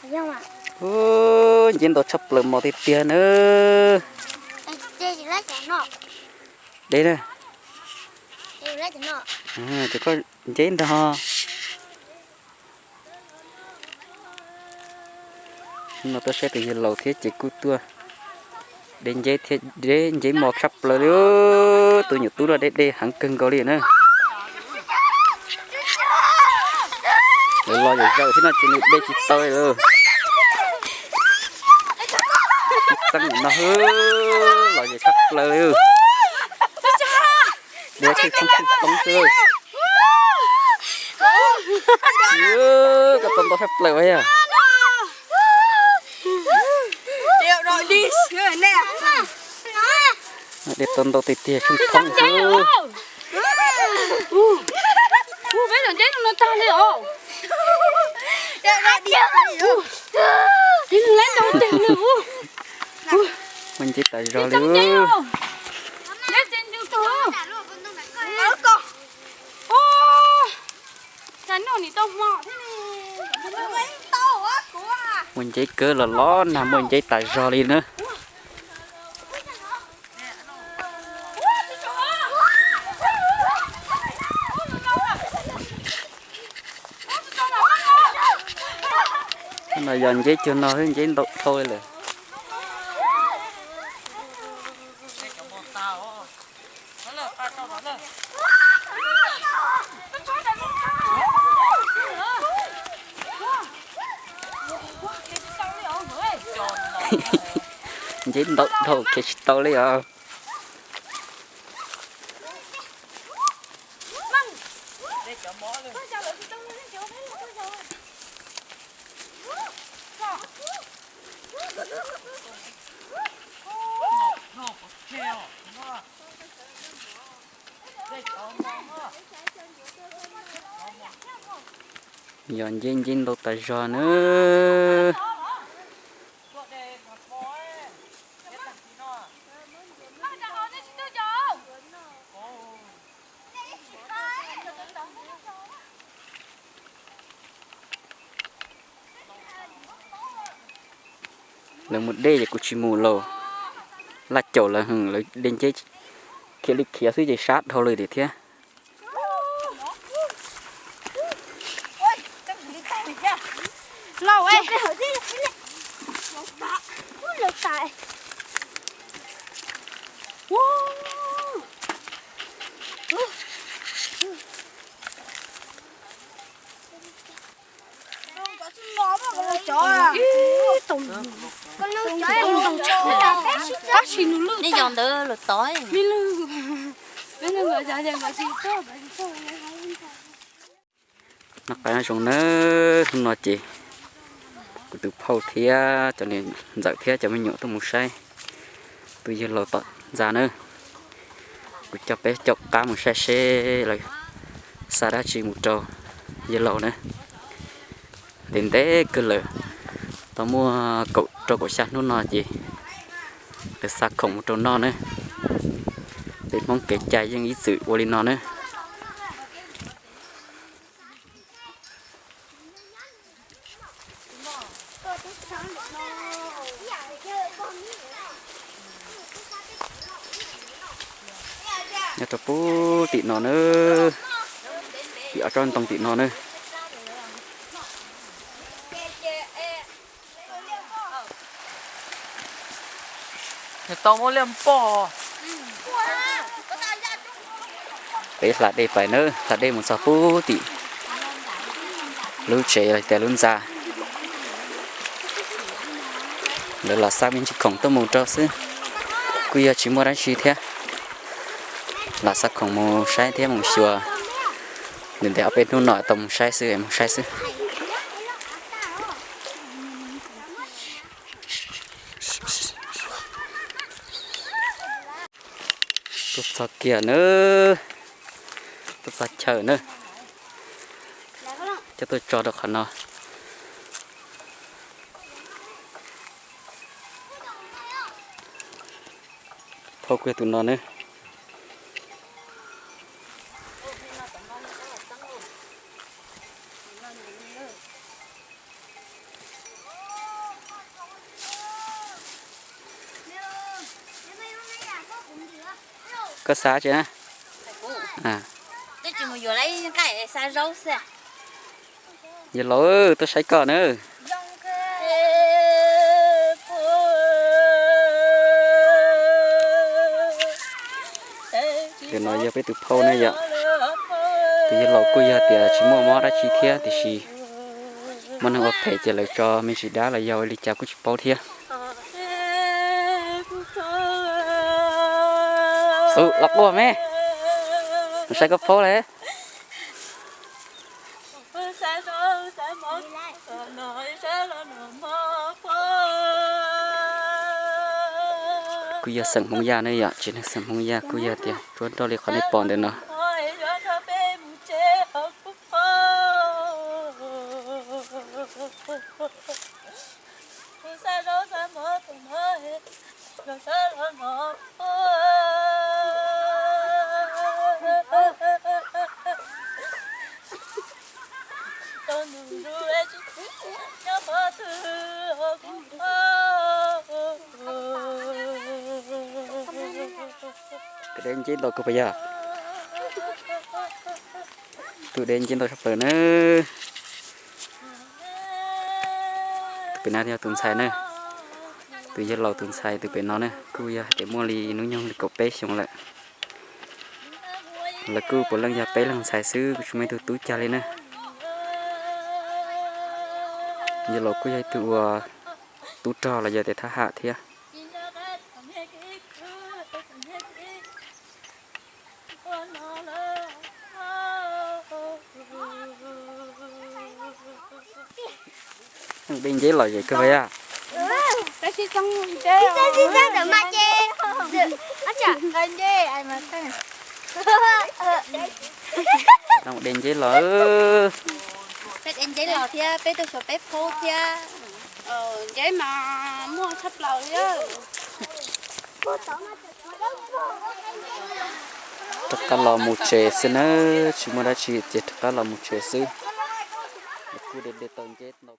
Ub, nceb ntau tshaj plaws mos tiag tiag na. Deb na. Cov koj nceb ntag ho. No tuaj saib tus yawg laus thiab ces kuj tuaj de nceb thiab, de nceb mos tshaj plaws li. Tus nyuam tub no de de heev kawg nkaus li na. Lawv los yam zaws thiab no ces nws de tsis tau li. Txeeb no, los yam tshaj plaws li. De tshwj thoob tshwj thoob xwb. Koj tau ntau tshaj plaws yog. De tau ntau tiag tiag, tshwj thoob xwb. Muaj nceb tas zog li. Muaj nceb kawg los los nag, muaj nceb tas zog li na. No yog nceb cuag no xwb, nceb ntau dhau li lawm. Nceb ntau dhau khiav tsis tau li os. Yog nceb, nceb ntau tas zog na. Lawv mus de ces kuv tsis mus lauj. Laj caum lawv, lawv de nceb khiav li khiav xwb ces sab dhau lawm tiag thiab. Tab sis nws lwj, nej yog ntawd los tod me lwj. Noj qab nyob zoo nawb, hnub no ces kuv tus phauj thiab cov niam ntxawm thiab cov me nyuam tuaj mus saib tus yawg laus tom ntxa nawb. Kuv coj peb caum qab mus saib seb lawv xa dab tsi mus rau yawg laus na. Ntev ntev kawg lawm, tau muaj kaum rau kaum xya hnub no ces lawv xa khoom mus rau noj na. Peb Hmoob kev cai yeej ib txwm ua li no na. Nyob rau puag tim no na, tim ob tsob ntoo tim no na. Peb hla dej pais na, hla dej mus txog puag tim lub tsev los tias lub ntxa. Lawv los xa me ntsis khoom tuaj mus rau xwb, kuj yog tsis muaj dab tsi thiab. Los xa khoom mus saib thiab mus xyuas, ntev ntev ob peb hnub no tau mus saib xwb, mus saib xwb. Tuaj txog kiag na, tuaj txog chaw na, coj tuaj tso rau qhov no. Phauj kuj yog tus no na. Koj xav tsi na? Yawg laus, tuaj saib koj na. Tus no yog peb tus phauj ne yom. Tus yawg laus kuj yog tias tsis muaj mob dab tsi thiab tiam sis muaj neeg ua phem ces lawv tso me ntsis dab los yog ua li cas kuj tsis paub thiab. Xub los quaj me, mus saib koj phauj lawm. Kuj yog xeem Hmoob Yaj ne yom, tsev neeg xeem Hmoob Yaj kuj yog tias tsuab nroj li qhov nej pom ntawm no. Koj deb nceb ntau kawg puas yog? Tus deb nceb ntau tshaj plaws na. Tus pem no yog tus ntxhais na, tus yawg laus tus ntxhais tus pem no na kuj yog hais tias muaj li hnub nyoog li kaum peb xyoo lawm. Lawv kuj puav leej yog peb leeg ntxhais xwb, kuj tsis muaj ib tug tub cag li na. Yawg laus kuj yog ib tug uas tub rog los yog tias thab ham thiab. Deb nceb los zem kawg puas yog? Deb nceb los. Peb deb nceb los thiab, peb tuaj xyuas peb phauj thiab. Nceb mas muaj tshaj plaws li. Rov qab los mus tsev xwb nawb, tsis muaj dab tsi ces rov qab los mus tsev xwb. Kuj de de tau nceb ntau.